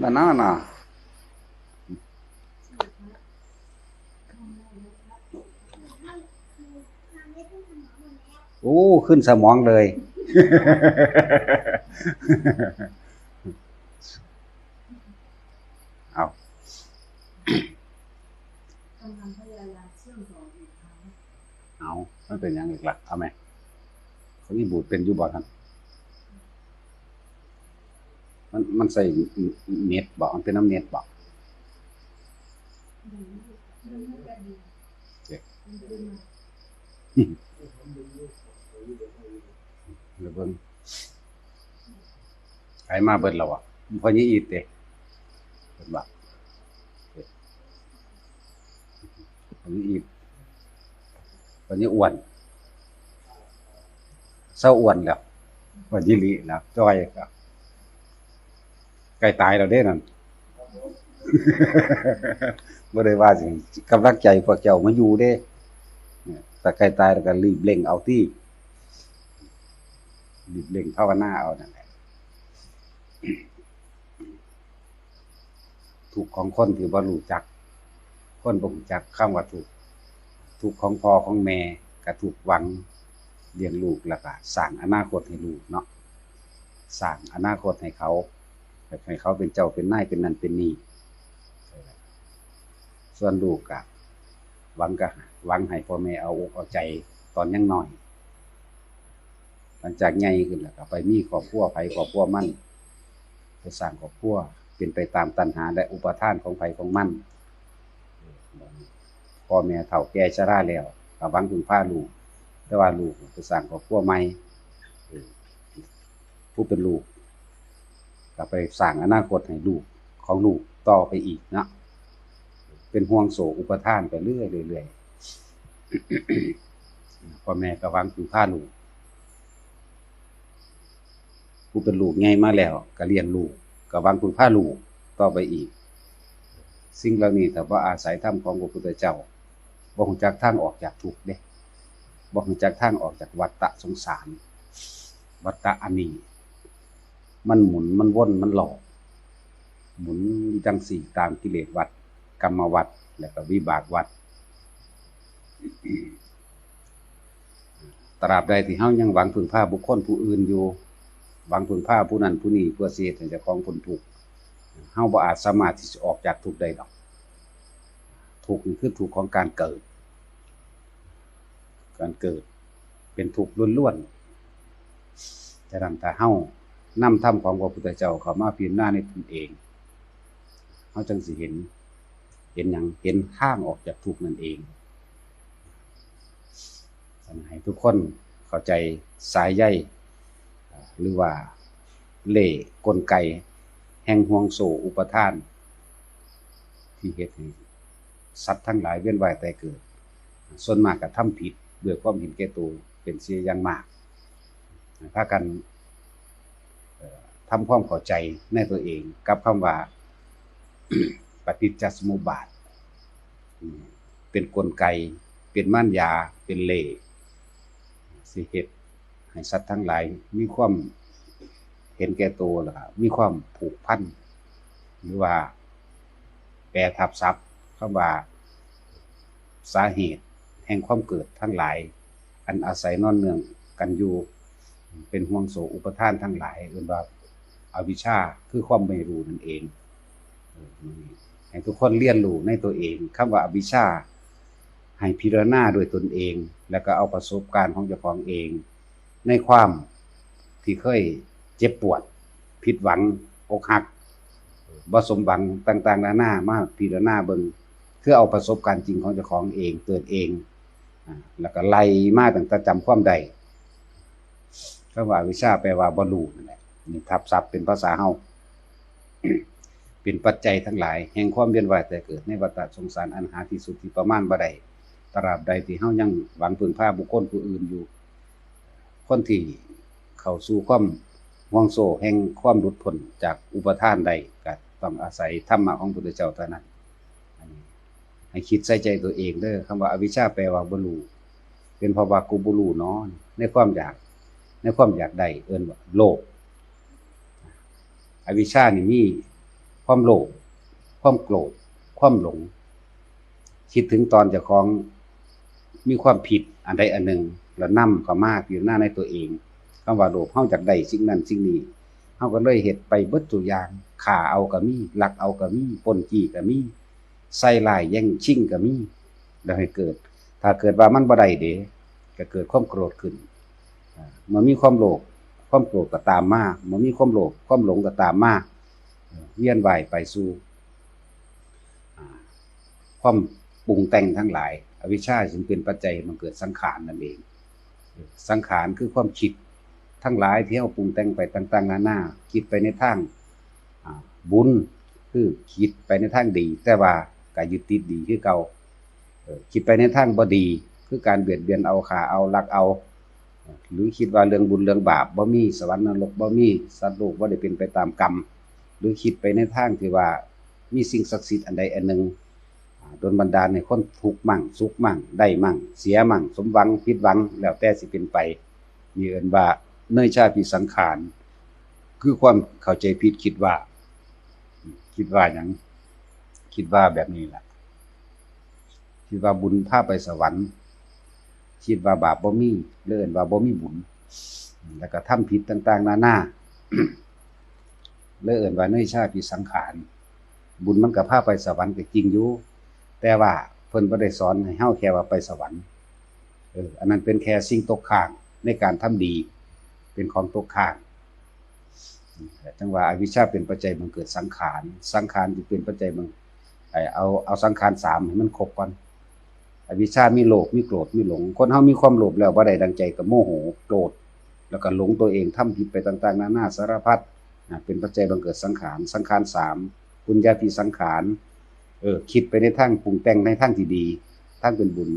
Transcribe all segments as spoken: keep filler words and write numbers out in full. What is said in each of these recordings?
นั่นน่ะนะ โอ้ ขึ้นสมองเลย เอา เอา มันเป็นหยังอีกล่ะ เอาไหม เขามีบูดเป็นอยู่บ่ท่าน มัน มันใส่เน็ตบ่ มันเป็นน้ำเน็ตบ่ เจ๊ เดี๋ยวเบิ่ง ขายมาเบิดแล้วอ่ะ พ่อใหญ่อีทเด้ เพิ่นว่า พ่อใหญ่อีท พ่อใหญ่อ้วน เซาอ้วนแล้ว พ่อใหญ่หลีแล้ว จ่อยแล้ว ใกล้ตายแล้วเด้นั่น บ่ได้ว่าสิ กำลังใจพวกเจ้ามาอยู่เด้ เนี่ย แต่ใกล้ตายแล้วก็รีบเร่งเอาติ รีบเร่งภาวนาเอานั่นแหละ ทุกข์ของคนที่บ่รู้จัก คนบ่รู้จักคำว่าทุกข์ ทุกข์ของพ่อของแม่ก็ทุกข์หวังเลี้ยงลูก แล้วก็สร้างอนาคตให้ลูกเนาะ สร้างอนาคตให้เขา ให้เขาเป็นเจ้าเป็นนาย เป็นนั่นเป็นนี่ ส่วนลูกก็หวังก็ หวังให้พ่อแม่เอาอกเอาใจตอนยังน้อย หลังจากใหญ่ขึ้นแล้วก็ไปมีครอบครัวไผครอบครัวมัน ไปสร้างครอบครัวเป็นไปตามตัณหาและอุปาทานของไผของมัน พ่อแม่เฒ่าแก่ชราแล้วก็หวังพึ่งพาลูก แต่ว่าลูกไปสร้างครอบครัวใหม่ เออ ผู้เป็นลูกก็ไปสร้างอนาคตให้ลูกของลูกต่อไปอีกเนาะ เป็นห่วงโซ่อุปาทานไปเรื่อยๆ เรื่อยๆ พ่อแม่ก็หวังพึ่งพาลูก ผู้เป็นลูกใหญ่มาแล้วก็เลี้ยงลูก ก็หวังพึ่งพาลูกต่อไปอีก สิ่งเหล่านี้ถ้าบ่อาศัยธรรมของพระพุทธเจ้า บ่รู้จักทางออกจากทุกข์เด้ บ่รู้จักทางออกจากวัฏฏะสงสาร วัฏฏะอันนี้ มันหมุน มันวน มันหลอก หมุนอยู่จั่งซี้ตามกิเลสวัฏ กรรมวัฏ และก็วิบากวัฏ ตราบใดที่เฮายังหวังพึ่งพาบุคคลผู้อื่นอยู่ หวังพึ่งพาผู้นั้นผู้นี้เพื่อสิเฮ็ดให้เจ้าของพ้นทุกข์ เฮาบ่อาจสามารถที่จะออกจากทุกข์ได้ดอก ทุกข์นี่คือทุกข์ของการเกิด การเกิดเป็นทุกข์ล้วนๆ ฉะนั้นถ้าเฮานำธรรมของพระพุทธเจ้าเข้ามาพิจารณาในตนเอง เฮาจั่งสิเห็น เห็นหยัง เห็นทางออกจากทุกข์นั่นเอง ให้ทุกคนเข้าใจสายใย หรือว่าเล่ห์กลไกแห่งห่วงโซ่อุปาทาน ที่เฮ็ดให้สัตว์ทั้งหลายเวียนว่ายตายเกิด ส่วนมากก็ทำผิดด้วยความเห็นแก่ตัวเป็นเสียอย่างมาก พากัน เอ่อ ทำความเข้าใจในตัวเองกับคำว่า ปฏิจจสมุปบาท อืม เป็นกลไก เป็นมารยา เป็นเล่ห์ สิเฮ็ดให้สัตว์ทั้งหลายมีความเห็นแก่ตัว แล้วก็มีความผูกพัน หรือว่าแปลทับศัพท์คำว่า สาเหตุแห่งความเกิดทั้งหลาย อันอาศัยนอนเนื่องกันอยู่ เป็นห่วงโซ่อุปาทานทั้งหลาย เอิ้นว่าอวิชชา คือความไม่รู้นั่นเอง เออ ให้ทุกคนเรียนรู้ในตัวเอง คำว่าอวิชชา ให้พิจารณาด้วยตนเอง แล้วก็เอาประสบการณ์ของเจ้าของเอง ในความที่เคยเจ็บปวด ผิดหวัง อกหัก บ่สมหวังต่างๆนานา มาพิจารณาเบิ่ง คือเอาประสบการณ์จริงของเจ้าของเอง เกิดเอง อ่า แล้วก็ไล่มาตั้งแต่จำความได้ คำว่าอวิชชาแปลว่าบ่รู้นั่นแหละ นี่ทับศัพท์เป็นภาษาเฮา เป็นปัจจัยทั้งหลายแห่งความเวียนว่ายตายเกิดในวัฏฏะสงสารอันหาที่สุดที่ประมาณบ่ได้ ตราบใดที่เฮายังหวังพึ่งพาบุคคลผู้อื่นอยู่ คนที่เข้าสู่ความห่วงโซ่แห่งความหลุดพ้นจากอุปาทานได้ ก็ต้องอาศัยธรรมะของพระพุทธเจ้าเท่านั้น อันนี้ให้คิดใส่ใจตัวเองเด้อ คำว่าอวิชชาแปลว่าบ่รู้ เป็นเพราะว่ากูบ่รู้หนอ ในความอยาก ในความอยากได้ เอิ้นว่าโลภ อวิชชานี่มี ความโลภ ความโกรธ ความหลง คิดถึงตอนเจ้าของมีความผิดอันใดอันหนึ่ง แล้วนำเข้ามาพิจารณาในตัวเอง คำว่าโลภ เฮาอยากได้สิ่งนั้นสิ่งนี้ เฮาก็เลยเฮ็ดไปเบิดทุกอย่าง ฆ่าเอาก็มี ลักเอาก็มี ปล้นจี้ก็มี ใส่ร้ายแย่งชิงก็มี แล้วให้เกิด ถ้าเกิดว่ามันบ่ได้เด้ ก็เกิดความโกรธขึ้น อ่า เมื่อมีความโลภ ความโกรธก็ตามมา เมื่อมีความโลภ ความหลงก็ตามมา เอ่อ เวียนว่ายไปสู่ อ่า ความปรุงแต่งทั้งหลาย อวิชชาจึงเป็นปัจจัยให้มันเกิดสังขารนั่นเอง สังขารคือความคิดทั้งหลายที่เฮาปรุงแต่งไปต่างๆนานา คิดไปในทาง อ่า บุญ คือคิดไปในทางดี แต่ว่าก็ยึดติดดีคือเก่า เอ่อ คิดไปในทางบ่ดี คือการเบียดเบียนเอา ฆ่าเอา ลักเอา หรือคิดว่าเรื่องบุญเรื่องบาปบ่มี สวรรค์นรกบ่มี สัตว์โลกบ่ได้เป็นไปตามกรรม หรือคิดไปในทางที่ว่ามีสิ่งศักดิ์สิทธิ์อันใดอันหนึ่ง อ่า ดลบันดาลให้คนทุกข์มั่ง สุขมั่ง ได้มั่ง เสียมั่ง สมหวัง ผิดหวัง แล้วแต่สิเป็นไป นี่เอิ้นว่าเนยชาพิสังขาร คือความเข้าใจผิด คิดว่า คิดว่าหยัง คิดว่าแบบนี้ล่ะ คิดว่าบุญพาไปสวรรค์ คิดว่าบาปบ่มี เลยเอิ้นว่าบ่มีบุญ แล้วก็ทำผิดต่างๆนานา เลยเอิ้นว่าเนยชาพิสังขาร บุญมันก็พาไปสวรรค์ก็จริงอยู่ แต่ว่าเพิ่นบ่ได้สอนให้เฮาแค่ว่าไปสวรรค์ เออ อันนั้นเป็นแค่สิ่งตกค้างในการทำดี เป็นของตกค้าง จั่งว่าอวิชชาเป็นปัจจัยบังเกิดสังขาร สังขารจึงเป็นปัจจัยบัง ไอ้ เอา เอาสังขารสามให้มันครบก่อน อวิชชามีโลภ มีโกรธ มีหลง คนเฮามีความโลภแล้วบ่ได้ดังใจก็โมโห โกรธ แล้วก็หลงตัวเอง ทำผิดไปต่างๆนานาสารพัด นะ เป็นปัจจัยบังเกิดสังขาร สังขารสาม ปุญญาภิสังขาร เออ คิดไปในทางปรุงแต่งในทางที่ดี ทางเป็นบุญ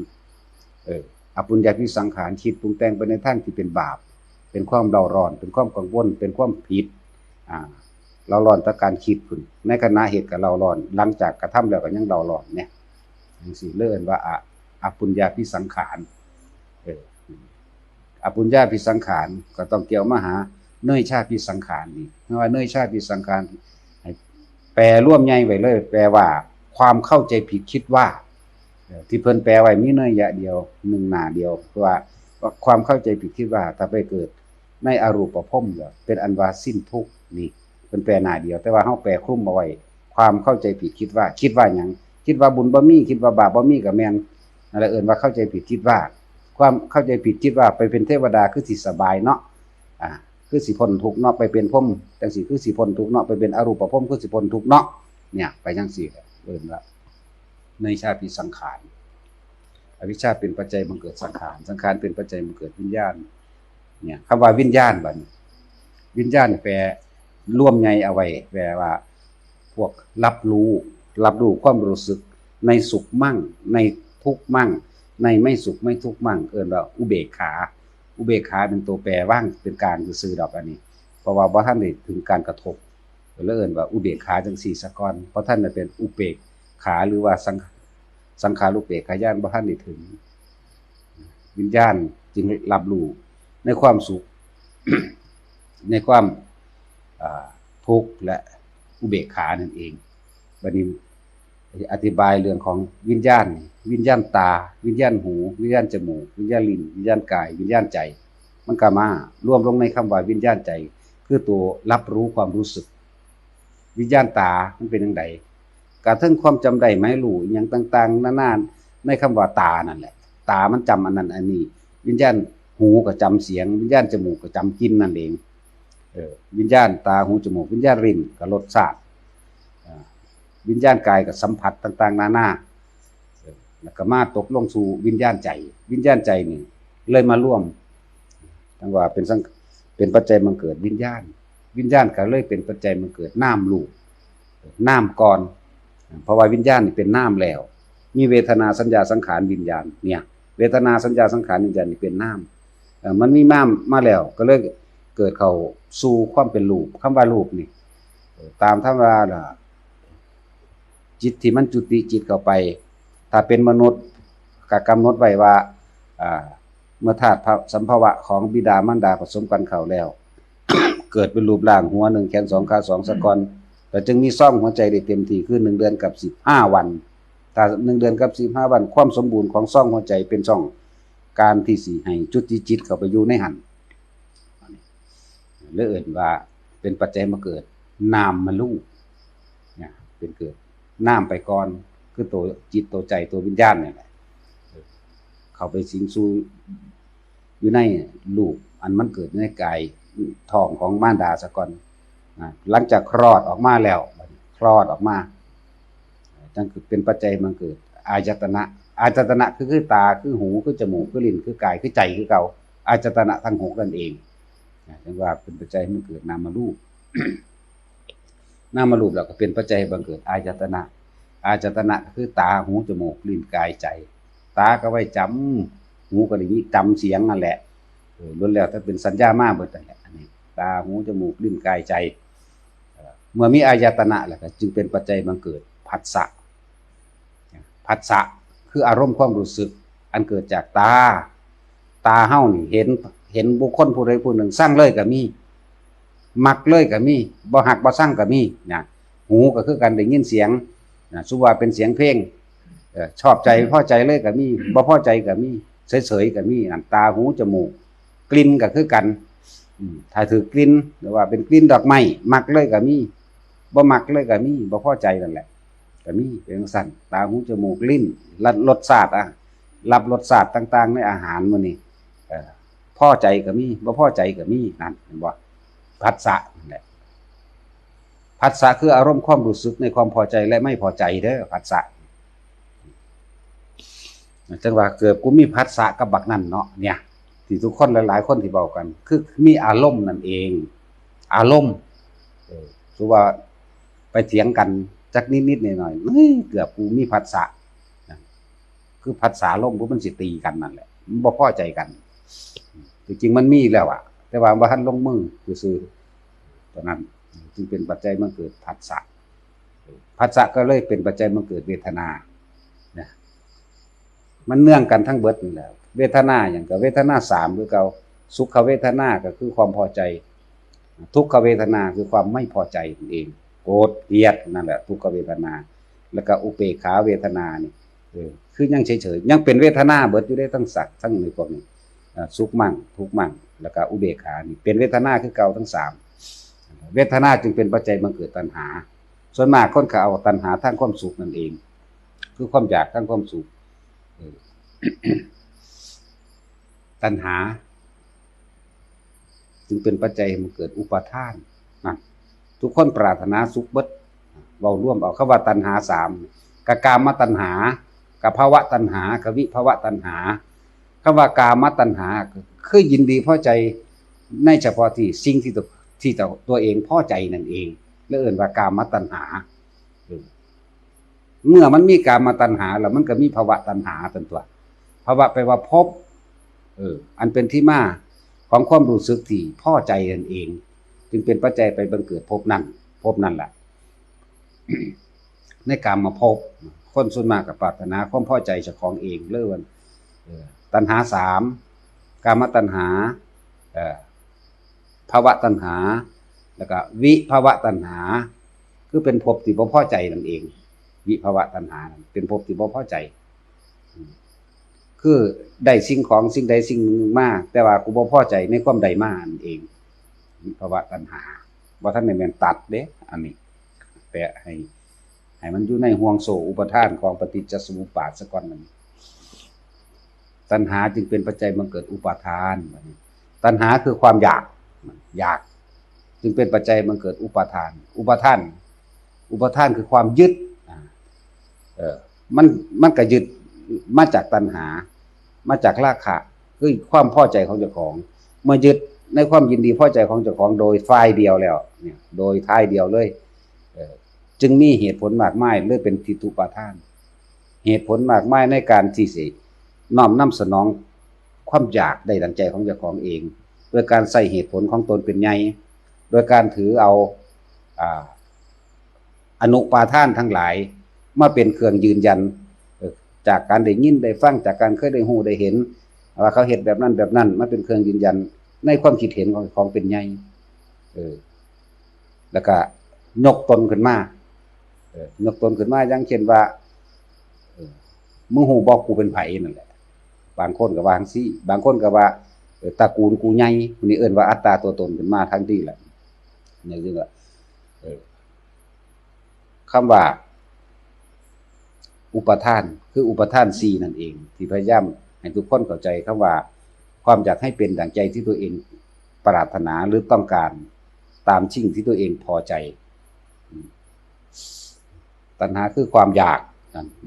เออ อปุญญาภิสังขาร คิดปรุงแต่งไปในทางที่เป็นบาป เป็นความเร่าร้อน เป็นความกังวล เป็นความผิด อ่า เร่าร้อนต่อการคิดพุ้น ในขณะเฮ็ดก็เร่าร้อน หลังจากกระทำแล้วก็ยังเร่าร้อนเนี่ย จั่งซี้เลยเอิ้นว่า อะ อปุญญาภิสังขาร เออ อปุญญาภิสังขารก็ต้องเกี่ยวมาหาเนยชาภิสังขารอีก เพราะว่าเนยชาภิสังขาร ให้แปลรวมใหญ่ไว้เลย แปลว่าความเข้าใจผิดคิดว่า เอ่อ ที่เพิ่นแปลไว้มีนัยยะเดียว หนึ่งหน้าเดียว เพราะว่า ว่าความเข้าใจผิดคิดว่า ถ้าไปเกิดในอรูปภพแล้ว เป็นอันว่าสิ้นทุกข์ นี่ เพิ่นแปลหน้าเดียว แต่ว่าเฮาแปลคลุมเอาไว้ ความเข้าใจผิดคิดว่า คิดว่าหยัง คิดว่าบุญบ่มี คิดว่าบาปบ่มีก็แม่น นั่นแหละเอิ้นว่าเข้าใจผิดคิดว่า ความเข้าใจผิดคิดว่าไปเป็นเทวดาคือสิสบายเนาะ อ่า คือสิพ้นทุกข์เนาะ ไปเป็นพรหมจั่งซี้คือสิพ้นทุกข์เนาะ ไปเป็นอรูปพรหมคือสิพ้นทุกข์เนาะ เนี่ย ไปจั่งซี้แหละ เอิ้นว่าเนยชาภิสังขาร อวิชชาเป็นปัจจัยบังเกิดสังขาร สังขารเป็นปัจจัยบังเกิดวิญญาณ เนี่ย คำว่าวิญญาณบัดนี้ วิญญาณแปลรวมใหญ่เอาไว้ แปลว่า พวกรับรู้ รับรู้ความรู้สึก ในสุขมั่ง ในทุกข์มั่ง ในไม่สุขไม่ทุกข์มั่ง เอิ้นว่าอุเบกขา อุเบกขาเป็นตัวแปรว่างเป็นกลางซื่อๆดอกอันนี้ เพราะว่าบ่ทันได้ถึงการกระทบ ก็เลยเอิ้นว่าอุเบกขาจั่งซี้ซะก่อน เพราะท่านน่ะเป็นอุเบกขา หรือว่าสัง สังขารุปเบกขาญาณบ่ทันได้ถึง วิญญาณจึงรับรู้ในความสุข ในความ อ่า ทุกข์และอุเบกขานั่นเอง บัดนี้อธิบายเรื่องของวิญญาณนี่ วิญญาณตา วิญญาณหู วิญญาณจมูก วิญญาณลิ้น วิญญาณกาย วิญญาณใจ มันก็มารวมลงในคำว่าวิญญาณใจ คือตัวรับรู้ความรู้สึก วิญญาณตามันเป็นจั่งใด กระทั่งความจำได้หมายรู้อิหยังต่างๆนานาในคำว่าตานั่นแหละ ตามันจำอันนั้นอันนี้ วิญญาณหูก็จำเสียง วิญญาณจมูกก็จำกลิ่นนั่นเอง เออ วิญญาณตาหูจมูก วิญญาณลิ้นก็รสชาติ อ่า วิญญาณกายก็สัมผัสต่างๆนานา เออ แล้วก็มาตกลงสู่วิญญาณใจ วิญญาณใจนี่เลยมารวม จั่งว่าเป็นสัง เป็นปัจจัยบังเกิดวิญญาณ วิญญาณก็เลยเป็นปัจจัยบังเกิดนามรูป นามก่อน เพราะว่าวิญญาณนี่เป็นนามแล้ว มีเวทนาสัญญาสังขารวิญญาณ เนี่ย เวทนาสัญญาสังขารวิญญาณนี่เป็นนาม เอ่อ มันมีนามมาแล้ว ก็เลยเกิดเข้าสู่ความเป็นรูป คำว่ารูปนี่ เอ่อ ตามธรรมดาล่ะ จิตที่มันจุติจิตเข้าไป ถ้าเป็นมนุษย์ก็กำหนดไว้ว่า อ่า เมื่อธาตุสัมภวะของบิดามารดาผสมกันเข้าแล้ว เกิดเป็นรูปร่างหัวหนึ่ง แขนสอง ขาสอง ซะก่อน ก็จึงมีช่องหัวใจได้เต็มที่ คือหนึ่งเดือนกับสิบห้าวัน ถ้าหนึ่งเดือนกับสิบห้าวัน ความสมบูรณ์ของช่องหัวใจเป็นช่องการที่สิให้จุติจิตเข้าไปอยู่ในหั้น เลยเอิ้นว่าเป็นปัจจัยมาเกิดนามมารูป เนี่ย เป็นเกิดนามไปก่อน คือตัวจิตตัวใจตัววิญญาณเนี่ยแหละ เข้าไปสิงสู่อยู่ในรูปอันมันเกิดในกายท้องของมารดาซะก่อน อ่า หลังจากคลอดออกมาแล้ว คลอดออกมา จั่งคือเป็นปัจจัยมันเกิดอายตนะ อายตนะคือ คือตา คือหู คือจมูก คือลิ้น คือกาย คือใจ คือเก่า อายตนะทั้งหกนั่นเอง นะ จั่งว่าเป็นปัจจัยมันเกิดนามรูป นามรูปแล้วก็เป็นปัจจัยบังเกิดอายตนะ อายตนะก็คือตา หู จมูก ลิ้น กาย ใจ ตาก็ไว้จำ หูก็ได้ยิน จำเสียงนั่นแหละ เออ ล้วนแล้วแต่เป็นสัญญามาเบิดนั่นแหละ อันนี้ ตา หู จมูก ลิ้น กาย ใจ เอ่อ เมื่อมีอายตนะแล้วก็จึงเป็นปัจจัยบังเกิดผัสสะ ผัสสะคืออารมณ์ความรู้สึกอันเกิดจากตา ตาเฮานี่เห็น เห็นบุคคลผู้ใดผู้หนึ่ง ซังเลยก็มี มักเลยก็มี บ่ฮักบ่ซังก็มีนะ หูก็คือกัน ได้ยินเสียงนะ สมมุติว่าเป็นเสียงเพลง เอ่อ ชอบใจ พอใจเลยก็มี บ่พอใจก็มี เฉยๆก็มี นั่น ตา หู จมูก กลิ่นก็คือกัน อืม ถ้าถืกกลิ่น หรือว่าเป็นกลิ่นดอกไม้ มักเลยก็มี บ่มักเลยก็มี บ่พอใจนั่นแหละ ก็มี เป็นจั่งซั้น ตา หู จมูก ลิ้น รส รสชาติ อ่ะ รับรสชาติต่างๆในอาหารมื้อนี้ เอ่อ พอใจก็มี บ่พอใจก็มี นั่น เห็นบ่ ผัสสะนั่นแหละ ผัสสะคืออารมณ์ความรู้สึกในความพอใจและไม่พอใจเด้อ ผัสสะ จั่งว่าเกือบกูมีผัสสะกับบักนั่นเนาะ เนี่ย ที่ทุกคนหลายๆคนที่เว้ากัน คือมีอารมณ์นั่นเอง อารมณ์ เออ คือว่าไปเถียงกันจักนิดๆหน่อยๆ เฮ้ย เกือบกูมีผัสสะ นะ คือผัสสะลม พวกมันสิตีกันนั่นแหละ มันบ่พอใจกัน จริงๆมันมีแล้วอะ แต่ว่าบ่ทันลงมือซื่อๆ ตอนนั้นจึงเป็นปัจจัยมันเกิดผัสสะ ผัสสะก็เลยเป็นปัจจัยมันเกิดเวทนา นะ มันเนื่องกันทั้งเบิดนี่แหละ เวทนาหยังก็เวทนาสามคือเก่า สุขเวทนาก็คือความพอใจ ทุกขเวทนาคือความไม่พอใจนั่นเอง โกรธ เกลียด นั่นแหละ ทุกขเวทนา แล้วก็อุเปกขาเวทนานี่ เออ คือยังเฉยๆ ยังเป็นเวทนาเบิดอยู่เด้ ทั้งสัก ทั้งในพวกนี้ อ่า สุขมั่ง ทุกข์มั่ง แล้วก็อุเบกขานี่เป็นเวทนาคือเก่าทั้งสาม เวทนาจึงเป็นปัจจัยบังเกิดตัณหา ส่วนมากคนก็เอาตัณหาทางความสุขนั่นเอง คือความอยากทางความสุข เออ ตัณหา จึงเป็นปัจจัยให้มันเกิดอุปาทาน นั่น ทุกคนปรารถนาสุขเบิด เว้ารวมเอา คำว่าตัณหาสาม กะกามตัณหา กะภวตัณหา กะวิภวตัณหา คำว่ากามตัณหา คือยินดีพอใจในเฉพาะที่สิ่งที่ตัว ที่ตัว ตัวเองพอใจนั่นเอง แล้วเอิ้นว่ากามตัณหา เออ เมื่อมันมีกามตัณหาแล้วมันก็มีภวตัณหาตันตัว ภวแปลว่าภพ เออ อันเป็นที่มาของความรู้สึกที่พอใจนั่นเอง จึงเป็นปัจจัยไปบังเกิดภพนั้น ภพนั้นแหละ ในกามมาภพ คนส่วนมากก็ปรารถนาความพอใจเจ้าของเองเลยว่า เออ ตัณหาสาม กามตัณหา เอ่อ ภวตัณหา แล้วก็วิภวตัณหา คือเป็นภพที่บ่พอใจนั่นเอง วิภวตัณหา เป็นภพที่บ่พอใจ อืม คือได้สิ่งของสิ่งใดสิ่งหนึ่งมา แต่ว่ากูบ่พอใจในความได้มานั่นเอง วิภวตัณหา บ่ทันได้แม่นตัดเด้ อันนี้ แปะให้ ให้มันอยู่ในห่วงโซ่อุปาทานของปฏิจจสมุปบาทซะก่อนนั่น ตัณหาจึงเป็นปัจจัยบังเกิดอุปาทาน ตัณหาคือความอยาก อยาก จึงเป็นปัจจัยบังเกิดอุปาทาน อุปาทาน อุปาทานคือความยึด อ่า เออ มัน มันก็ยึดมาจากตัณหา มาจากราคะ คือความพอใจของเจ้าของ เมื่อยึดในความยินดีพอใจของเจ้าของโดยฝ่ายเดียวแล้ว เนี่ย โดยท่ายเดียวเลย เออ จึงมีเหตุผลมากมายเลยเป็นทิฏฐุปาทาน เหตุผลมากมายในการที่สิน้อมนำสนองความอยากได้ดังใจของเจ้าของเอง โดยการใช้เหตุผลของตนเป็นใหญ่ โดยการถือเอา อ่า อนุปาทานทั้งหลายมาเป็นเครื่องยืนยัน เอ่อ จากการได้ยินได้ฟัง จากการเคยได้ฮู้ได้เห็น ว่าเขาเฮ็ดแบบนั้นแบบนั้น มาเป็นเครื่องยืนยันในความคิดเห็นของ ของเป็นใหญ่ เออ แล้วก็ ยกตนขึ้นมา เออ ยกตนขึ้นมา อย่างเช่นว่า เออ มึงฮู้บ่ กูเป็นไผนั่นแหละ บางคนก็ว่าจั่งซี้ บางคนก็ว่า เออ ตระกูลกูใหญ่ นี่เอิ้นว่าอัตตาตัวตนขึ้นมาทันทีแหละ นี่คือว่า เออ คำว่า อุปาทาน คืออุปาทานสี่นั่นเอง ที่พยายามให้ทุกคนเข้าใจคำว่า ความอยากให้เป็นดั่งใจที่ตัวเองปรารถนาหรือต้องการ ตามสิ่งที่ตัวเองพอใจ ตัณหาคือความอยาก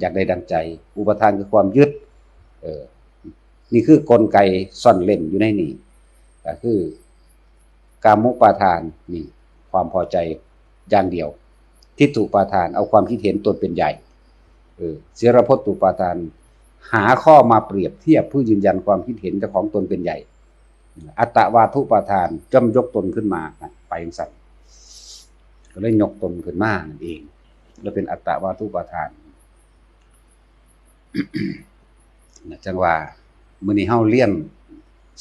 อยากได้ดั่งใจ อุปาทานคือความยึด เออ นี่คือกลไกซ่อนเร้นอยู่ในนี้ ก็คือ กามุปาทาน นี่ ความพอใจอย่างเดียว ทิฏฐุปาทาน เอาความคิดเห็นตนเป็นใหญ่ เออ สีลพฏฏุปาทาน หาข้อมาเปรียบเทียบเพื่อยืนยันความคิดเห็นเจ้าของตนเป็นใหญ่ อัตตวาทุปาทาน ย่อมยกตนขึ้นมา ไปจั่งซั่น ก็เลยยกตนขึ้นมานั่นเอง แล้วเป็นอัตตวาทุปาทาน นะ จั่งว่า มื้อนี้เฮาเรียน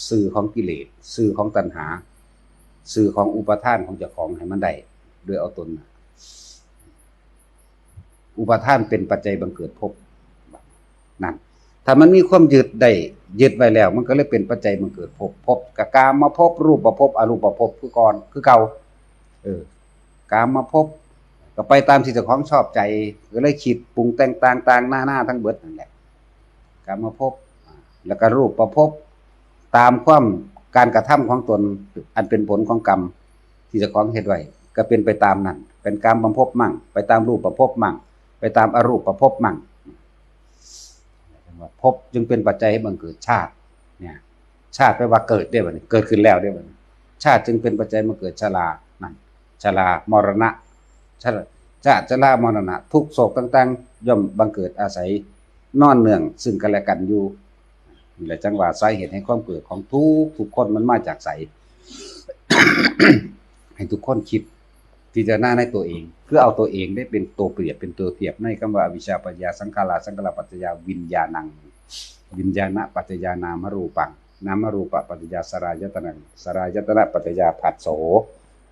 ซื่อของกิเลส ซื่อของตัณหา ซื่อของอุปาทานของเจ้าของให้มันได้ โดยเอาตนนะ อุปาทานเป็นปัจจัยบังเกิดภพ นั่น ถ้ามันมีความยึดได้ ยึดไว้แล้ว มันก็เลยเป็นปัจจัยบังเกิดภพ ภพก็กามภพ รูปภพ อรูปภพ คือก่อน คือเก่า เออ กามภพ ก็ไปตามที่เจ้าของชอบใจ ก็เลยคิดปรุงแต่งต่างๆนานาทั้งเบิดนั่นแหละ กามภพ แล้วก็รูปภพ ตามความ การกระทำของตน อันเป็นผลของกรรม ที่เจ้าของเฮ็ดไว้ ก็เป็นไปตามนั้น เป็นกามภพมั่ง ไปตามรูปภพมั่ง ไปตามอรูปภพมั่ง ภพจึงเป็นปัจจัยให้บังเกิดชาติ เนี่ย ชาติแปลว่าเกิดเด้บัดนี้ เกิดขึ้นแล้วเด้บัดนี้ ชาติจึงเป็นปัจจัยบังเกิดชรา นั่น ชรา มรณะ ชรา ชาติ ชรา มรณะ ทุกข์โศกต่างๆ ย่อมบังเกิดอาศัย นอนเนื่องซึ่งกันและกันอยู่ นี่แหละจั่งว่าสาเหตุแห่งความเกิดของทุก ทุกคนมันมาจากไส ให้ทุกคนคิด พิจารณาในตัวเอง คือเอาตัวเองได้เป็นตัวเปรียบ เป็นตัวเทียบในคำว่า อวิชชาปัจจยาสังขารา สังขาราปัจจยาวิญญาณัง วิญญาณปัจจยานามรูปัง นามรูปปัจจยาสลายตนะ สลายตนะปัจจยาผัสโส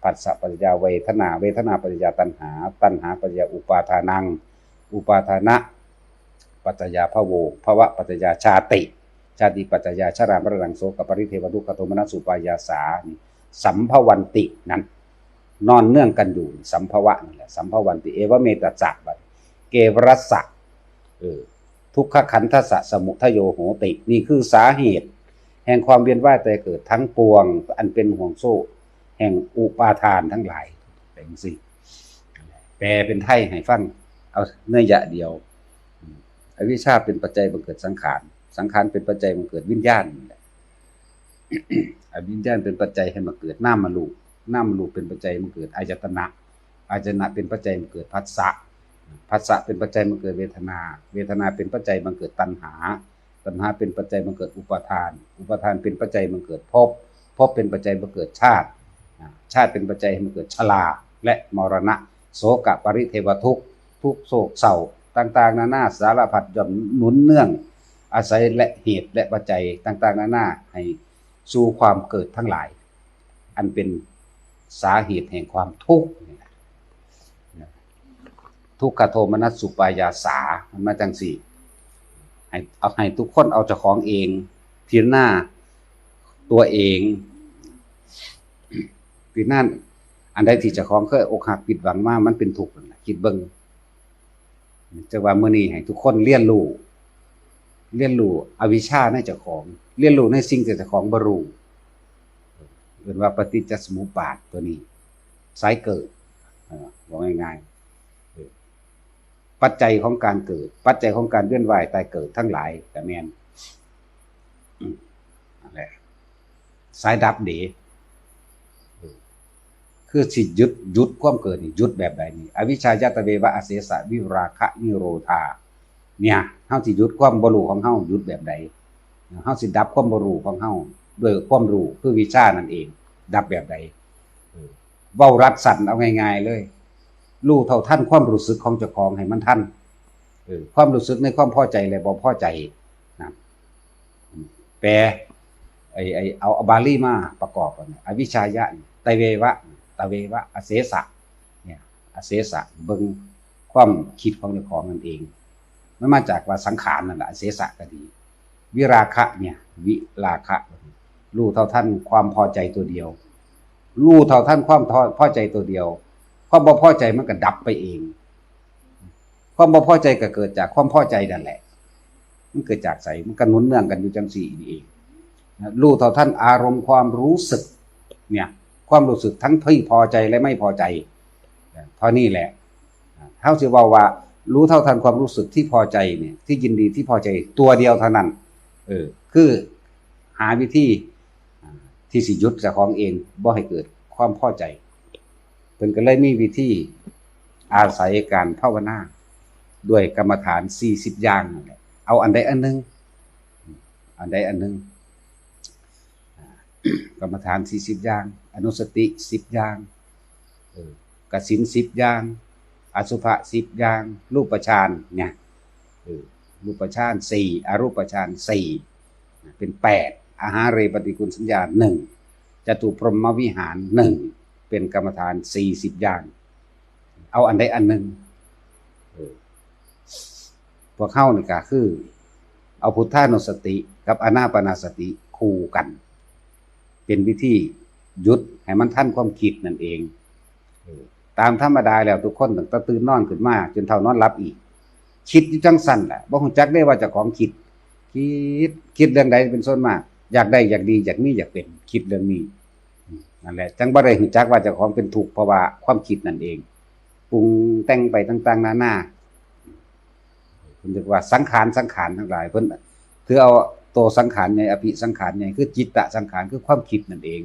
ผัสสะปัจจยาเวทนา เวทนาปัจจยาตัณหา ตัณหาปัจจยาอุปาทานัง อุปาทานะปัจจยาภโว ภวะปัจจยาชาติ ชาติปัจจยาชรามรณังโสกปริเทวทุกขโทมนัสสุปายาสา สัมภวันติ นั่น นอนเนื่องกันอยู่ สัมภวะนั่นแหละ สัมภวันติ เอวเมตตาจักบัด เกวรัสสะ เออ ทุกขขันธสสมุทโยโหติ นี่คือสาเหตุ แห่งความเวียนว่ายตายเกิดทั้งปวง อันเป็นห่วงโซ่แห่งอุปาทานทั้งหลาย เป็นสิ แปลเป็นไทยให้ฟัง เอาเนื้อหยะเดียว อวิชชาเป็นปัจจัยบังเกิดสังขาร สังขารเป็นปัจจัยบังเกิดวิญญาณ อวิญญาณเป็นปัจจัยให้มาเกิดนามรูป นามรูปเป็นปัจจัยมาเกิดอายตนะ อายตนะเป็นปัจจัยมาเกิดผัสสะ ผัสสะเป็นปัจจัยมาเกิดเวทนา เวทนาเป็นปัจจัยมาเกิดตัณหา ตัณหาเป็นปัจจัยมาเกิดอุปาทาน อุปาทานเป็นปัจจัยมาเกิดภพ ภพเป็นปัจจัยมาเกิดชาติ ชาติเป็นปัจจัยให้มาเกิดชราและมรณะ โศกปริเทวทุกข์ ทุกข์โศกเศร้าต่างๆนานาสารพัดย่อมหนุนเนื่อง อาศัยและเหตุและปัจจัยต่างๆนานาให้สู่ความเกิดทั้งหลาย อันเป็นสาเหตุแห่งความทุกข์ ทุกขโทมนัสสุปายาสา มันมาจั่งซี้ ให้เอา ให้ทุกคนเอาเจ้าของเอง พิจารณาตัวเอง พิจารณาอันใดที่เจ้าของเคยอกหักผิดหวังมา มันเป็นทุกข์นั่นแหละ คิดเบิ่ง จั่งว่ามื้อนี้ให้ทุกคนเรียนรู้ เรียนรู้อวิชชาในเจ้าของ เรียนรู้ในสิ่งที่เจ้าของบ่รู้ เอิ้นว่าปฏิจจสมุปบาทตัวนี้ สายเกิด เอ่อ บอกง่ายๆ เออ ปัจจัยของการเกิด ปัจจัยของการเวียนว่ายตายเกิดทั้งหลายก็แม่น อืม นั่นแหละ สายดับเด้ เออ คือสิหยุด หยุดความเกิดนี่ หยุดแบบใดนี่ อวิชชายะตะเววะอเสสะวิราคะนิโรธา เนี่ย เฮาสิหยุดความบ่รู้ของเฮา หยุดแบบใด เฮาสิดับความบ่รู้ของเฮา ด้วยความรู้ คือวิชานั่นเอง ดับแบบใด เออ เว้ารัดสั้นเอาง่ายๆเลย รู้เท่าทันความรู้สึกของเจ้าของให้มันทัน เออ ความรู้สึกในความพอใจและบ่พอใจนะ แปล ไอ้ ไอ้ เอา เอาบาลีมาประกอบกัน อวิชชายะ ตะเววะ ตะเววะ อเสสะ เนี่ย เสสะ เบิ่งความคิดของเจ้าของนั่นเอง มันมาจากว่าสังขารนั่นแหละ เสสะก็ดี วิราคะเนี่ย วิราคะ รู้เท่าทันความพอใจตัวเดียว รู้เท่าทันความพอใจตัวเดียว ความบ่พอใจมันก็ดับไปเอง ความบ่พอใจก็เกิดจากความพอใจนั่นแหละ มันเกิดจากใส มันก็หนุนเนื่องกันอยู่จังสี่นี่เอง รู้เท่าทันอารมณ์ความรู้สึก เนี่ย ความรู้สึกทั้งที่พอใจและไม่พอใจ เท่านี้แหละ เฮาสิเว้าว่ารู้เท่าทันความรู้สึกที่พอใจเนี่ย ที่ยินดีที่พอใจตัวเดียวเท่านั้น เออ คือหาวิธี อ่า ที่สิหยุดเจ้าของเอง บ่ให้เกิดความพอใจ เพิ่นก็เลยมีวิธีอาศัยการภาวนา ด้วยกรรมฐานสี่สิบอย่างนั่นแหละ เอาอันใดอันหนึ่ง อันใดอันหนึ่ง อ่า กรรมฐานสี่สิบอย่าง อนุสติสิบอย่าง เออ กสิณสิบอย่าง อสุภะสิบอย่าง รูปฌานเนี่ย เออ รูปฌานสี่ อรูปฌานสี่ เป็นแปด อาหาเรปฏิกูลสัญญาหนึ่ง จตุพรหมวิหารหนึ่ง เป็นกรรมฐานสี่สิบอย่าง เอาอันใดอันหนึ่ง เออ พวกเฮานี่ก็คือ เอาพุทธานุสติกับอานาปานสติคู่กัน เป็นวิธีหยุดให้มันทันความคิดนั่นเอง เออ ตามธรรมดาแล้วทุกคนตั้งแต่ตื่นนอนขึ้นมาจนเฒ่านอนหลับอีก คิดอยู่จังซั่นแหละ บ่ฮู้จักได้ว่าเจ้าของคิด คิด คิดเรื่องใดเป็นส่วนมาก อยากได้ อยากดี อยากมี อยากเป็น คิดเรื่องนี้ อืม นั่นแหละ จังบ่ได้ฮู้จักว่าเจ้าของเป็นทุกข์ เพราะว่าความคิดนั่นเอง ปรุงแต่งไปต่างๆนานา เพิ่นเรียกว่าสังขาร สังขารทั้งหลาย เพิ่นถือเอาตัวสังขารใหญ่ อภิสังขารใหญ่ คือจิตตสังขาร คือความคิดนั่นเอง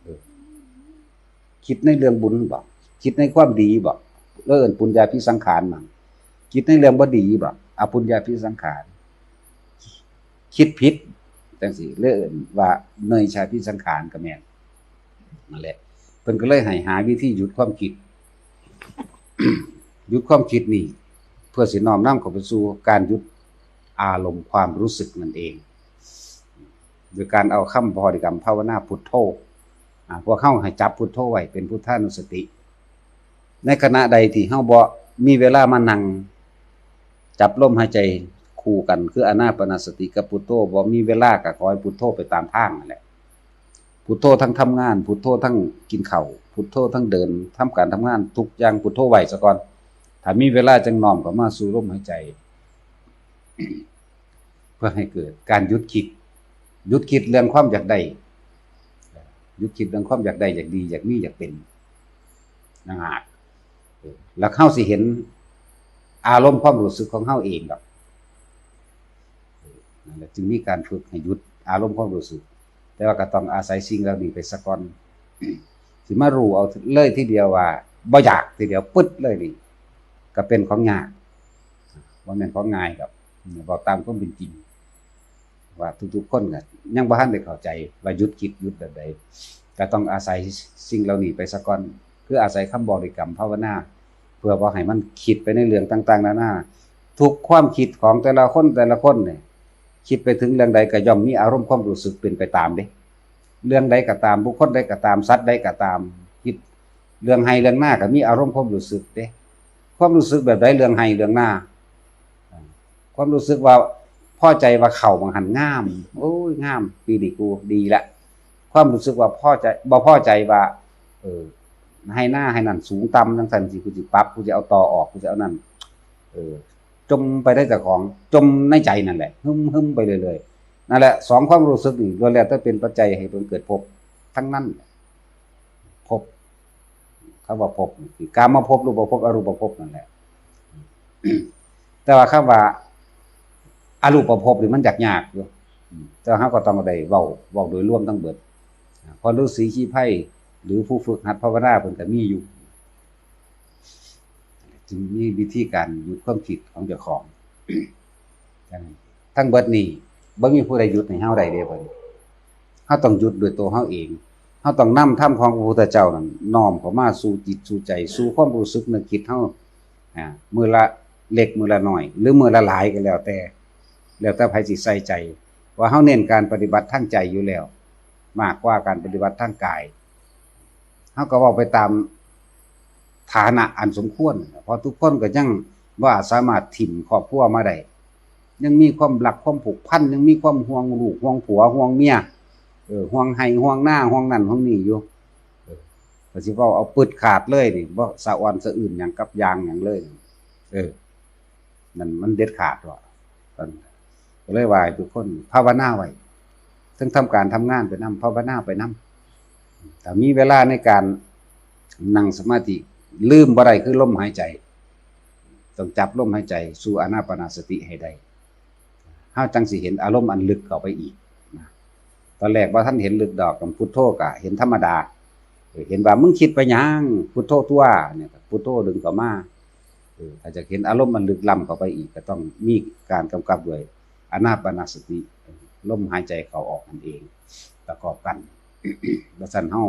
เออ คิดในเรื่องบุญบ่ คิดในความดีบ่ เอิ้นปุญญาภิสังขารนั่น คิดในเรื่องบ่ดีบ่ อปุญญาภิสังขาร คิดผิดจังซี่ เอิ้นว่าเนยชาภิสังขารก็แม่น นั่นแหละ เพิ่นก็เลยให้หาวิธีหยุดความคิด หยุดความคิดนี่ เพื่อสิน้อมนำเข้าไปสู่การหยุดอารมณ์ความรู้สึกนั่นเอง โดยการเอาคำบริกรรมภาวนาพุทโธ อ่า พวกเฮาให้จับพุทโธไว้เป็นพุทธานุสติ ในขณะใดที่เฮาบ่มีเวลามานั่งจับลมหายใจคู่กัน คืออานาปานสติกับพุทโธ บ่มีเวลาก็ขอให้พุทโธไปตามทางนั่นแหละ พุทโธทั้งทำงาน พุทโธทั้งกินข้าว พุทโธทั้งเดิน ทำการทำงาน ทุกอย่างพุทโธไว้ซะก่อน ถ้ามีเวลาจั่งน้อมเข้ามาสู่ลมหายใจ เพื่อให้เกิดการหยุดคิด หยุดคิดเรื่องความอยากได้ หยุดคิดเรื่องความอยากได้ อยากดี อยากมี อยากเป็น นะฮะ แล้วเฮาสิเห็นอารมณ์ความรู้สึกของเฮาเองดอก นั่นแหละ จึงมีการฝึกให้หยุดอารมณ์ความรู้สึก แต่ว่าก็ต้องอาศัยสิ่งเหล่านี้ไปซะก่อน สิมารู้เอาเลยทีเดียวว่าบ่อยากทีเดียวปึ๊ดเลยนี่ ก็เป็นของยาก บ่แม่นของง่ายดอก เว้าตามความเป็นจริง ว่าทุกๆคนก็ยังบ่ทันได้เข้าใจว่าหยุดคิดหยุดแบบใด ก็ต้องอาศัยสิ่งเหล่านี้ไปซะก่อน คืออาศัยคำบริกรรมภาวนา เพื่อบ่ให้มันคิดไปในเรื่องต่างๆนานา ทุกความคิดของแต่ละคนแต่ละคนเนี่ย คิดไปถึงเรื่องใดก็ย่อมมีอารมณ์ความรู้สึกเป็นไปตามเด้ เรื่องใดก็ตาม บุคคลใดก็ตาม สัตว์ใดก็ตาม คิดเรื่องไฮ่เรื่องนาก็มีอารมณ์ความรู้สึกเด้ ความรู้สึกแบบใด เรื่องไฮ่เรื่องนา ความรู้สึกว่าพอใจว่าข้าวบางหั่นงาม โอ้ย งาม ปีนี้กูดีละ ความรู้สึกว่าพอใจ บ่พอใจว่า เออ ไฮ่นาไฮ่นั่นสูงต่ำจังซั่นสิ กูสิปรับ กูสิเอาตอออก กูสิเอานั่น เออ จ่มไปในเจ้าของ จ่มในใจนั่นแหละ หึมๆไปเรื่อยๆ นั่นแหละ สองความรู้สึกนี่ล้วนแล้วแต่เป็นปัจจัยให้เพิ่นเกิดภพทั้งนั้น ภพ คำว่าภพนี่คือกามภพ รูปภพ อรูปภพนั่นแหละ แต่ว่าคำว่าอรูปภพนี่มันยากๆอยู่ แต่ว่าเฮาก็ต้องได้เว้า เว้าโดยรวมทั้งเบิด เพราะฤๅษีชีไพรหรือผู้ฝึกหัดภาวนาเพิ่นก็มีอยู่ จึงมีวิธีการหยุดความคิดของเจ้าของ ทั้งเบิดนี่บ่มีผู้ใดหยุดให้เฮาได้เด้บัดนี้ เฮาต้องหยุดด้วยตัวเฮาเอง เฮาต้องนำธรรมของพระพุทธเจ้านั้นน้อมเข้ามาสู่จิตสู่ใจ สู่ความรู้สึกนึกคิดเฮา อ่า มื้อละเล็กมื้อละน้อย หรือมื้อละหลายก็แล้วแต่ แล้วแต่ไผสิใส่ใจ ว่าเฮาเน้นการปฏิบัติทางใจอยู่แล้ว มากกว่าการปฏิบัติทางกาย เฮาก็เว้าไปตาม ฐานะอันสมควร เพราะทุกคนก็ยังบ่สามารถถิ่มครอบครัวมาได้ ยังมีความรักความผูกพัน ยังมีความห่วงลูกห่วงผัวห่วงเมีย เออ ห่วงไฮ่ห่วงนาห่วงนั่นห่วงนี่อยู่ เออ ก็สิเว้าเอาปึดขาดเลยนี่ บ่สะออนสะอื้นหยังกับอย่างหยังเลย เออ นั่นมันเด็ดขาดว่ะ ก็เลยว่าให้ทุกคนภาวนาไว้ ทั้งทำการทำงานไปนำ ภาวนาไปนำ ถ้ามีเวลาในการนั่งสมาธิ ลืมบ่ได้คือลมหายใจ ต้องจับลมหายใจสู่อานาปานสติให้ได้ เฮาจังสิเห็นอารมณ์อันลึกเข้าไปอีกนะ ตอนแรกบ่ทันเห็นลึกดอก กับพุทโธก็เห็นธรรมดา เออ เห็นว่ามึงคิดไปหยัง พุทโธตัวเนี่ย พุทโธดึงเข้ามา เออ ถ้าจะเห็นอารมณ์มันลึกล้ำเข้าไปอีก ก็ต้องมีการกำกับด้วยอานาปานสติ ลมหายใจเข้าออกนั่นเอง ประกอบกัน บ่ซั้นเฮา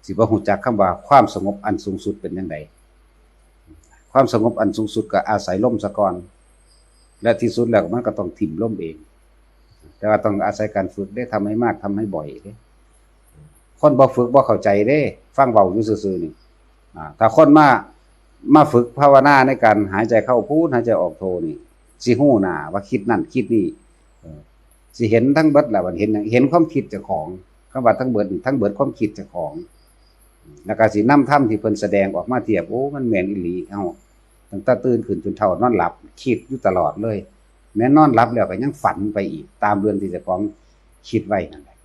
สิบ่ฮู้จักคำว่าความสงบอันสูงสุดเป็นจั่งใด ความสงบอันสูงสุดก็อาศัยลมซะก่อน และที่สุดแล้วมันก็ต้องถิ่มลมเอง แต่ว่าต้องอาศัยการฝึกเด้ ทำให้มาก ทำให้บ่อยเด้ คนบ่ฝึกบ่เข้าใจเด้ ฟังเว้าอยู่ซื่อๆนี่ อ่า ถ้าคนมา มาฝึกภาวนาในการหายใจเข้าพุทหายใจออกโทนี่ สิฮู้หน้าว่าคิดนั่นคิดนี่ เออ สิเห็นทั้งเบิดแหละ มันเห็นหยัง เห็นความคิดเจ้าของ คำว่าทั้งเบิดนี่ ทั้งเบิดความคิดเจ้าของ แล้วก็สินำธรรมที่เพิ่นแสดงออกมาเทียบ โอ้ มันแม่นอีหลี เฮาตั้งแต่ตื่นขึ้นจนเฒ่านอนหลับ คิดอยู่ตลอดเลย แม้นอนหลับแล้วก็ยังฝันไปอีก ตามเรื่องที่เจ้าของคิดไว้นั่นแหละ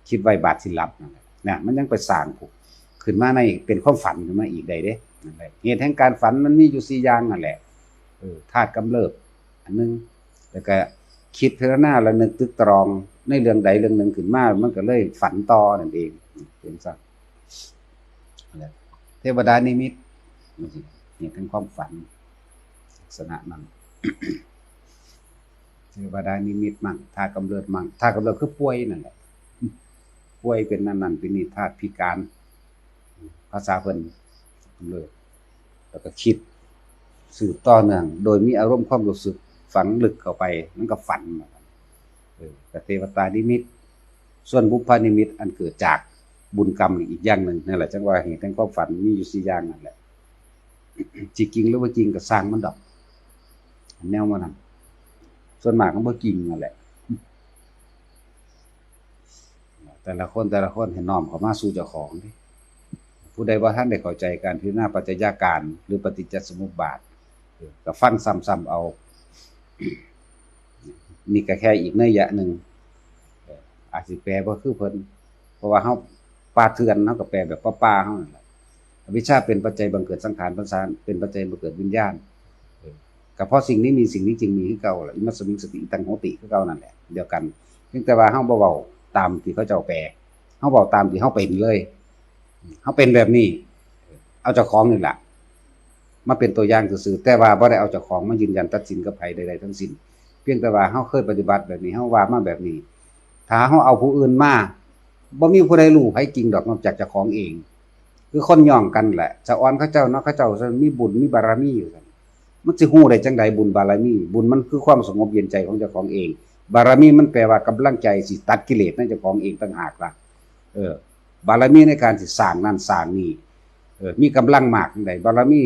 คิดไว้บาดสิหลับนั่นแหละ นะ มันยังไปสร้างขึ้นมาใน เป็นความฝันขึ้นมาอีกได้เด้ นั่นแหละ เหตุแห่งการฝันมันมีอยู่สี่อย่างนั่นแหละ เออ ธาตุกำเริบ อันหนึ่ง แล้วก็คิดพิจารณาและนึกตึกตรองในเรื่องใดเรื่องหนึ่งขึ้นมา มันก็เลยฝันต่อนั่นเอง เป็นซะ นั่นแหละ เทวดานิมิต มันสิเห็นถึงความฝัน ลักษณะนั้น เทวดานิมิตมั่ง ธาตุกำเริบมั่ง ธาตุกำเริบคือป่วยนั่นแหละ ป่วยเป็นนั่นนั่นเป็นนี่ ธาตุพิการ ภาษาเพิ่น กำเริบ แล้วก็คิดสืบต่อเนื่อง โดยมีอารมณ์ความรู้สึกฝังลึกเข้าไป มันก็ฝัน เออ ก็เทวตานิมิต ส่วนบุพพานิมิตอันเกิดจากบุญกรรมนี่อีกอย่างหนึ่ง นั่นแหละจั่งว่าเหตุแห่งความฝันมีอยู่สี่อย่างนั่นแหละ สิจริงหรือบ่จริงก็ซ่างมันดอก แนวมันนั่น ส่วนมากมันบ่จริงนั่นแหละ แต่ละคน แต่ละคนให้น้อมเข้ามาสู่เจ้าของเด้ ผู้ใดบ่ทันได้เข้าใจการพิจารณาปัจจัยญาณหรือปฏิจจสมุปบาท เออ ก็ฟังซ้ำๆเอา นี่ก็แค่อีกนัยยะหนึ่ง เออ อาจสิแปลบ่คือเพิ่น เพราะว่าเฮาป่าเถื่อน เฮาก็แปลแบบป่าๆเฮานั่นแหละ อวิชชาเป็นปัจจัยบังเกิดสังขาร สังขารเป็นปัจจัยบังเกิดวิญญาณ เออ ก็เพราะสิ่งนี้มี สิ่งนี้จึงมีคือเก่าล่ะ อิมัสมิงสติอิตังโหติคือเก่านั่นแหละ เดียวกัน เพียงแต่ว่าเฮาบ่เว้าตามที่เขาเจ้าแปล เฮาเว้าตามที่เฮาเป็นเลย เฮาเป็นแบบนี้ เอาเจ้าของนี่แหละมาเป็นตัวอย่างซื่อๆ แต่ว่าบ่ได้เอาเจ้าของมายืนยันตัดสินกับไผใดๆทั้งสิ้น เพียงแต่ว่าเฮาเคยปฏิบัติแบบนี้ เฮาว่ามาแบบนี้ ถ้าเฮาเอาผู้อื่นมา บ่มีผู้ใดรู้ไผจริงดอกนอกจากเจ้าของเอง คือคนย่องกันแหละ สะออนเขาเจ้าเนาะ เขาเจ้ามีบุญมีบารมีอยู่ซั่น มันสิฮู้ได้จั่งใดบุญบารมี บุญมันคือความสงบเย็นใจของเจ้าของเอง บารมีมันแปลว่ากำลังใจสิตัดกิเลสในเจ้าของเองต่างหากล่ะ เออ บารมีในการสิสร้างนั่นสร้างนี่ เออ มีกำลังมากจั่งใด บารมี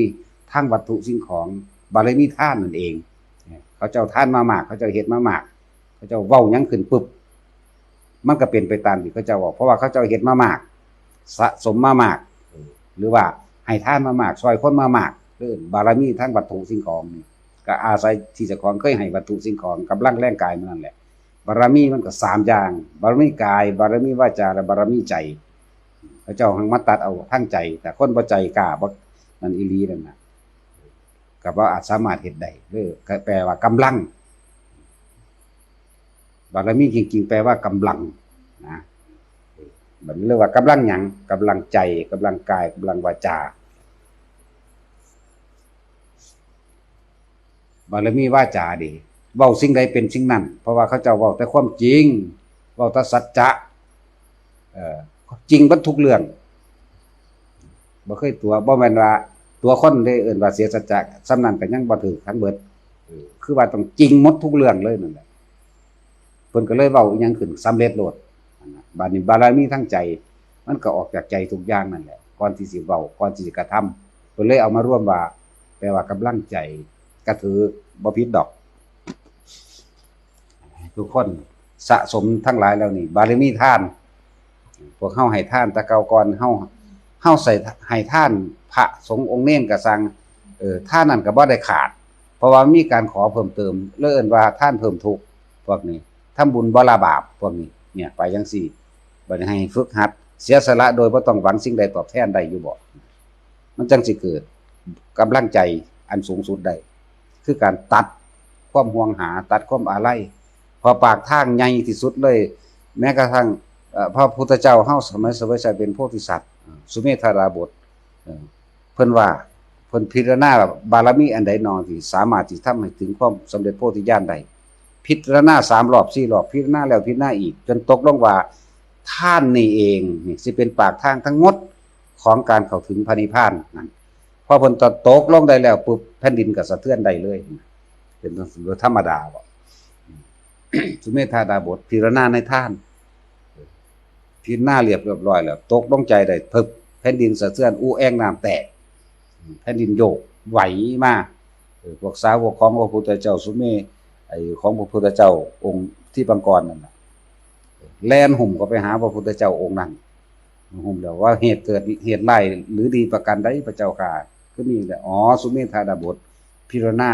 ทางวัตถุสิ่งของ บารมีทานนั่นเอง เขาเจ้าทานมามาก เขาเจ้าเฮ็ดมามาก เขาเจ้าเว้าหยังขึ้นปุ๊บ มันก็เป็นไปตามที่เขาเจ้าเว้า เพราะว่าเขาเจ้าเฮ็ดมามาก สะสมมามาก เออ หรือว่าให้ทานมามาก ซ่อยคนมามาก เออ บารมีทางวัตถุสิ่งของนี่ ก็อาศัยที่เจ้าของเคยให้วัตถุสิ่งของ กำลังแรงกายมันนั่นแหละ บารมีมันก็สามอย่าง บารมีกาย บารมีวาจา และบารมีใจ เขาเจ้าหังมาตัดเอาทางใจ แต่คนบ่ใจกล้าบ่นั่นอีหลีนั่นน่ะ ก็บ่อาจสามารถเฮ็ดได้ เออ ก็แปลว่ากำลัง บารมีจริงๆแปลว่ากำลังนะ บัดนี้เรียกว่ากำลังหยัง กำลังใจ กำลังกาย กำลังวาจา บารมีวาจาเด้ เว้าสิ่งใดเป็นสิ่งนั้น เพราะว่าเขาเจ้าเว้าแต่ความจริง เว้าแต่สัจจะ เอ่อ จริงเบิดทุกเรื่อง บ่เคยตั๋ว บ่แม่นว่าตั๋วคนเด้ เอิ้นว่าเสียสัจจะ ส่ำนั้นก็ยังบ่ถืกทั้งเบิด เออ คือว่าต้องจริงหมดทุกเรื่องเลยนั่นแหละ เพิ่นก็เลยเว้าอิหยังขึ้นสำเร็จโลด บัดนี้บารมีทางใจ มันก็ออกจากใจทุกอย่างนั่นแหละ ข ก่อนที่สิเว้า ก่อนที่สิกระทำ เพิ่นเลยเอามารวมว่า แปลว่ากำลังใจ กะถือบ่ผิดดอก ทุกคนสะสมทั้งหลายแล้วนี่ บารมีทาน พวกเฮาให้ทานแต่เก่าก่อน เฮา เฮาใส่ให้ทานพระสงฆ์องค์เณรก็ซัง เออ ทานนั่นก็บ่ได้ขาด เพราะว่ามีการขอเพิ่มเติม เลยเอิ้นว่าทานเพิ่มทุกข์ พวกนี้ ทำบุญบ่ละบาป พวกนี้ เนี่ย ไปจั่งซี้ บัดนี้ให้ฝึกหัด เสียสละโดยบ่ต้องหวังสิ่งใดตอบแทนได้อยู่บ่ มันจั่งสิเกิดกำลังใจอันสูงสุดได้ คือการตัดความหวงหา ตัดความอาลัย เพราะปากทางใหญ่ที่สุดเลย แม้กระทั่ง เอ่อ พระพุทธเจ้าเฮาสมัยสมัยใช้เป็นโพธิสัตว์ สุเมธาดาบส เอ่อ เพิ่นว่า เพิ่นพิจารณาบารมีอันใดหนอที่สามารถที่ทำให้ถึงความสำเร็จโพธิญาณได้ พิจารณาสามรอบสี่รอบ พิจารณาแล้วพิจารณาอีก จนตกลงว่า ทานนี่เองนี่สิเป็นปากทางทั้งหมดของการเข้าถึงพระนิพพานนั่น พอเพิ่นตกลงได้แล้วปุ๊บ แผ่นดินก็สะเทือนได้เลย เป็นเรื่องธรรมดาบ่ สุเมธาดาบสพิจารณาในทาน พิจารณาเรียบ เรียบร้อยแล้ว ตกลงใจได้ เพิ่บ แผ่นดินสะเทือน อู้แอ่งน้ำแตก แผ่นดินโยกไหวมา เออ พวกสาวกของพระพุทธเจ้าสุเม ไอ้ของพระพุทธเจ้าองค์ทิพย์ปางกรนั่นน่ะ แล่นหุ่มเข้าไปหาพระพุทธเจ้าองค์นั้น หุ่มแล้วว่าเหตุเกิดเหตุร้ายหรือดีประการใดพระเจ้าข้า คือมีแต่ อ๋อ สุเมธาดาบสพิจารณา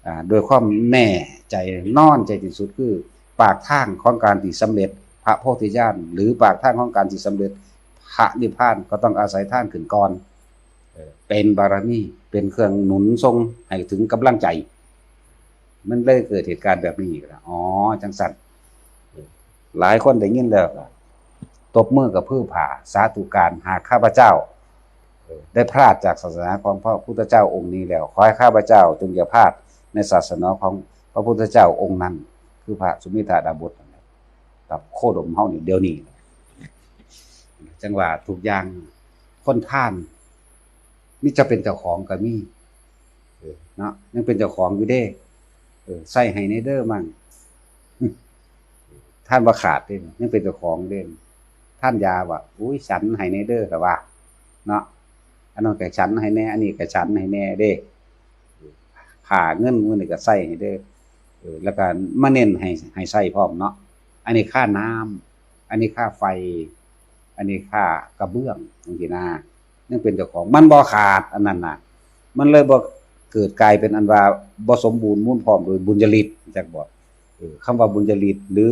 อ่า โดยความแน่ใจนอนใจที่สุดคือปากทางของการที่สำเร็จพระโพธิญาณ หรือปากทางของการที่สำเร็จพระนิพพานก็ต้องอาศัยทานขึ้นก่อน เออ เป็นบารมี เป็นเครื่องหนุนส่งให้ถึงกำลังใจ มันเลยเกิดเหตุการณ์แบบนี้อีกแล้ว อ๋อ จังซั่น เออ หลายคนได้ยินแล้วก็ตบมือกับพื้อผ่า สาธุการ หากข้าพเจ้า เออ ได้พลาดจากศาสนาของพระพุทธเจ้าองค์นี้แล้ว ขอให้ข้าพเจ้าจงอย่าพลาดในศาสนาของพระพุทธเจ้าองค์นั้น คือพระสุเมธาดาบสนั่นแหละครับ โคดมเฮานี่เดี๋ยวนี้ จังว่าทุกอย่าง คนทาน มีจะเป็นเจ้าของก็มี เออ เนาะ ยังเป็นเจ้าของอยู่เด้ เออ ใส่ให้แหน่เด้อมั่ง ทานบ่ขาดเด้ ยังเป็นเจ้าของเด้ ทานยาว่า อุ้ย ฉันให้แหน่เด้อ ก็ว่า เนาะ อันนั้นก็ฉันให้แหน่ อันนี้ก็ฉันให้แหน่เด้ ค่าเงินมื้อนี้ก็ใส่ให้เด้อ เออ แล้วก็มาเน้นให้ ให้ใส่พร้อมเนาะ อันนี้ค่าน้ำ อันนี้ค่าไฟ อันนี้ค่ากระเบื้องจังซี้นะ ยังเป็นเจ้าของ มันบ่ขาดอันนั้นน่ะ มันเลยบ่เกิดกลายเป็นอันว่าบ่สมบูรณ์มูลพร้อมโดยบุญญาฤทธิ์ จักบ่ เออ คำว่าบุญญาฤทธิ์หรือ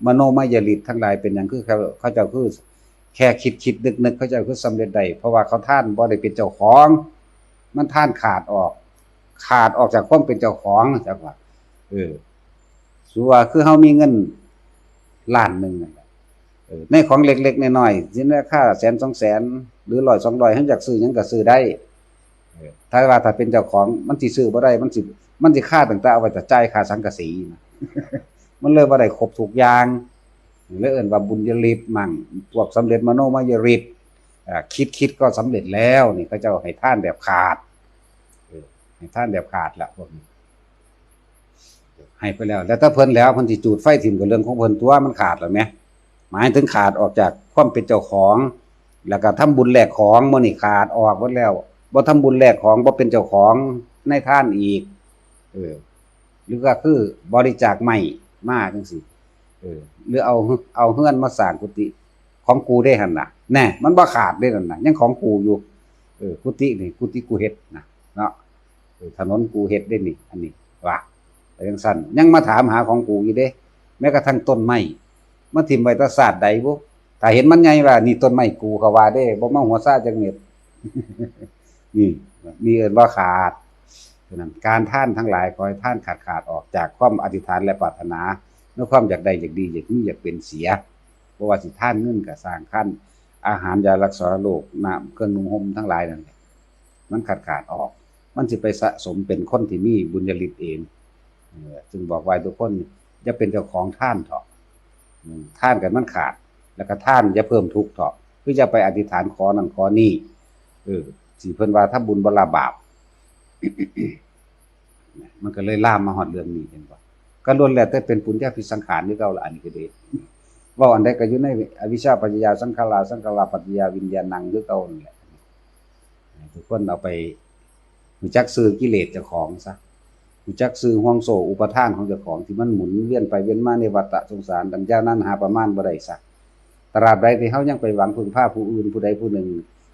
มโนมยฤทธิ์ทั้งหลายเป็นหยังคือเขา เขาเจ้าคือแค่คิดคิดนึกนึกเขาเจ้าคือสำเร็จได้ เพราะว่าเขาทานบ่ได้เป็นเจ้าของ มันทานขาดออก ขาดออกจากความเป็นเจ้าของ จักว่า เออ สมมุติว่าคือเฮามีเงินล้านหนึ่งนั่นแหละ เออ ในของเล็กๆน้อยๆ สิราคาแสนสองแสน หรือร้อยสองร้อย เฮาอยากซื้อหยังก็ซื้อได้ เออ ถ้าว่าถ้าเป็นเจ้าของ มันสิซื้อบ่ได้ มันสิ มันสิคาตั้งแต่เอาไว้แต่จ่ายค่าสังกะสีนะ มันเลยบ่ได้ครบทุกอย่าง เลยเอิ้นว่าบุญญาฤทธิ์มั่ง พวกสำเร็จมโนมยฤทธิ์ อ่า คิดคิดก็สำเร็จแล้ว นี่เขาเจ้าให้ทานแบบขาด เออ ให้ทานแบบขาดละพวกนี้ ให้ไปแล้ว แล้วแต่เพิ่นแล้ว เพิ่นสิจูดไฟถิ่มก็เรื่องของเพิ่นตั๊ว มันขาดแล้วแหม หมายถึงขาดออกจากความเป็นเจ้าของ แล้วก็ทำบุญแลกของ มื้อนี้ขาดออกหมดแล้ว บ่ทำบุญแลกของ บ่เป็นเจ้าของในทานอีก เออ หรือก็คือบริจาคไม้มาจั่งซี้ เออ หรือเอา เอาเฮือนมาสร้างกุฏิ ของกูเด้หั่นน่ะ แน่ มันบ่ขาดเด้นั่นน่ะ ยังของกูอยู่ เออ กุฏินี่ กุฏิกูเฮ็ดนะ เนาะ เออ ถนนกูเฮ็ดเด้นี่ อันนี้ ว่า ไปจั่งซั่น ยังมาถามหาของกูอยู่เด้ แม้กระทั่งต้นไม้ มาถิ่มไว้แต่ชาติใดบุ ถ้าเห็นมันใหญ่ว่า นี่ต้นไม้กู เขาว่าเด้ บ่มาหัวซ่าจักเม็ด นี่ มีเอิ้นว่าขาด ฉะนั้นการทานทั้งหลาย ขอให้ทานขาดขาดออกจากความอธิษฐานและปรารถนา ในความอยากได้ อยากดี อยากมี อยากเป็นเสีย บ่ว่าสิทานเงินก็ซ่าง ทานอาหาร ยารักษาโรค น้ำ เครื่องนุ่งห่มทั้งหลายนั่นแหละ มันขาดขาดออก มันสิไปสะสมเป็นคนที่มีบุญญาฤทธิ์เอง เออ จึงบอกว่าทุกคนอย่าเป็นเจ้าของทานเถาะ อืม ทานกันมันขาด แล้วก็ทานอย่าเพิ่มทุกข์เถาะ คืออย่าไปอธิษฐานขอนั่นขอนี่ เออ สิเพิ่นว่าทำบุญบ่ละบาป มันก็เลยลามมาฮอดเรื่องนี้ เห็นบ่ ก็ล้วนแล้วแต่เป็นปุญญาภิสังขารคือเก่าละ อันนี้ก็ดี เว้าอันใดก็อยู่ในอวิชชาปัจจยาสังขารา สังขาราปัจจยาวิญญาณังคือเก่านั่นแหละ ทุกคนเอาไปรู้จักซื่อกิเลสเจ้าของซะ รู้จักซื่อห่วงโซ่อุปาทานของเจ้าของที่มันหมุนเวียนไปเวียนมาในวัฏสงสารอันยาวนานหาประมาณบ่ได้ซะ ตราบใดที่เฮายังไปหวังพึ่งพาผู้อื่นผู้ใดผู้หนึ่ง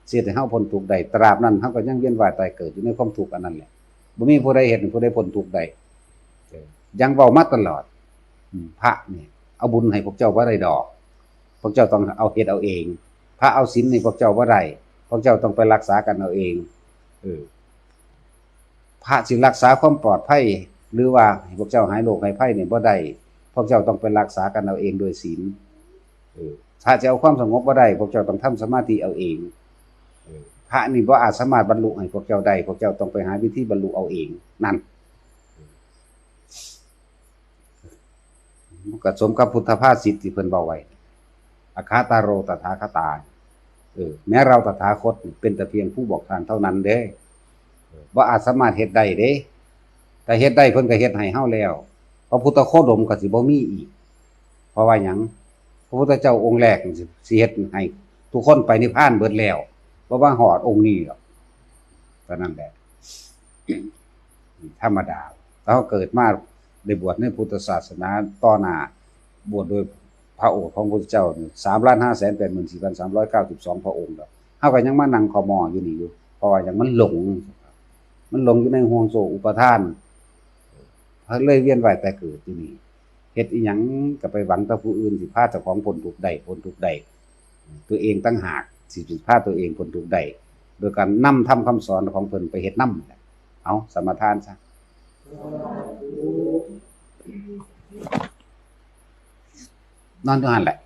สิเฮ็ดให้เฮาพ้นทุกข์ได้ ตราบนั้นเฮาก็ยังเวียนว่ายตายเกิดอยู่ในความทุกข์อันนั้นแหละ บ่มีผู้ใดเฮ็ดให้ผู้ใดพ้นทุกข์ได้ เออ ยังเว้ามาตลอด อืม พระนี่เอาบุญให้พวกเจ้าบ่ได้ดอก พวกเจ้าต้องเอาเฮ็ดเอาเอง พระเอาศีลให้พวกเจ้าบ่ได้ พวกเจ้าต้องไปรักษากันเอาเอง เออ พระสิรักษาความปลอดภัย หรือว่าให้พวกเจ้าหายโรคหายภัยนี่บ่ได้ พวกเจ้าต้องไปรักษากันเอาเองด้วยศีล เออ ถ้าจะเอาความสงบบ่ได้ พวกเจ้าต้องทำสมาธิเอาเอง เออ พระนี่บ่อาจสามารถบรรลุให้พวกเจ้าได้ พวกเจ้าต้องไปหาวิธีบรรลุเอาเอง นั่น มันก็สมกับพุทธภาษิตที่เพิ่นเว้าไว้ อัคคาตาโรตถาคตา เออ แม้เราตถาคตนี่เป็นแต่เพียงผู้บอกทางเท่านั้นเด้ เออ บ่อาจสามารถเฮ็ดได้เด้ แต่เฮ็ดได้เพิ่นก็เฮ็ดให้เฮาแล้ว พระพุทธโคดมก็สิบ่มีอีก เพราะว่าหยัง พระพุทธเจ้าองค์แรกนี่สิ สิเฮ็ดให้ทุกคนไปนิพพานเบิดแล้ว บ่มาฮอดองค์นี้หรอก เท่านั้นแหละ ธรรมดา เฮาเกิดมาได้บวชในพุทธศาสนาต่อหน้า บวชโดยพระโอษฐ์ของพระพุทธเจ้านี่ สามล้านห้าแสนแปดหมื่นสี่พันสามร้อยเก้าสิบสอง พระองค์แล้ว เฮาก็ยังมานั่งขอมออยู่นี่อยู่ เพราะว่าหยัง มันหลง มันหลงอยู่ในห่วงโซ่อุปาทาน เฮาเลยเวียนว่ายตายเกิดอยู่นี่ เฮ็ดอีหยังก็ไปหวังแต่ผู้อื่นสิพาเจ้าของพ้นทุกข์ได้ พ้นทุกข์ได้ ตัวเองต่างหากสิพาตัวเองพ้นทุกข์ได้ โดยการนำธรรมคำสอนของเพิ่นไปเฮ็ดนำ เอาสมาทานซะ นอนอยู่หั่นแหละ